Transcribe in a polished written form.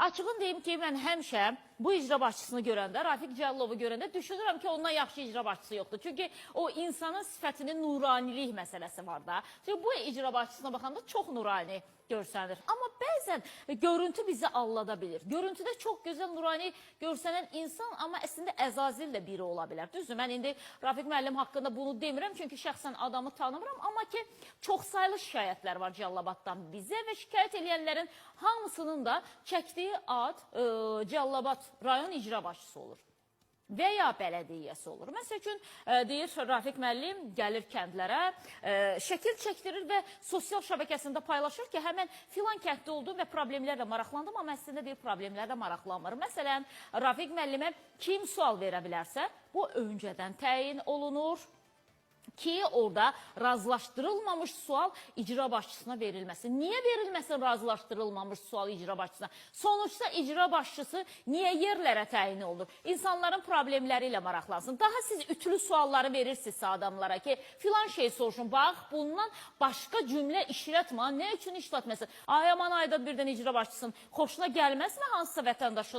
Açığın deyim ki, mən həmişə bu icra başçısını görəndə, Rafiq Cəlilovu görəndə düşünürəm ki, ondan yaxşı icra başçısı yoxdur. Çünki o insanın sifətinin nuranilik məsələsi var da. Çünki bu icra başçısına baxanda çox nurani görsənir. Amma bəzən görüntü bizi allada bilir. Görüntüdə çox gözəl nurani görsənən insan, amma əslində əzazil də biri ola bilər. Düzdür, mən indi Rafiq müəllim haqqında bunu demirəm, çünki şəxsən adamı tanımıram, amma ki çoxsaylı şikayətlər var Cəlilabaddan bizə və şikayət eləyənlərin hamısının da çəkdiyi ad Cəlilabad rayon icra başçısı olur və ya bələdiyyəsi olur. Məsəl üçün deyir Rafiq müəllim gəlir kəndlərə, şəkil çəkdirir və sosial şəbəkəsində paylaşır ki, həmən filan kənddə oldum və problemlərlə maraqlandım, amma əslində deyir problemlərlə maraqlanmır. Məsələn, Rafiq müəllimə kim sual verə bilərsə, bu öncədən təyin olunur ki orada razılaşdırılmamış sual icra başçısına verilməsin. Niyə verilməsin razılaşdırılmamış sual icra başçısına? Sonuçta icra başçısı niyə yerlərə təyin olunur? İnsanların problemləri ilə maraqlansın. Daha siz ütülü sualları verirsinizsə adamlara ki, filan şey soruşun. Bax, bundan başqa cümlə işlətmə. Nə üçün işlətməsin? Ay aman ayda birdən icra başçısının xoşuna gəlməzmi hansısa vətəndaşın?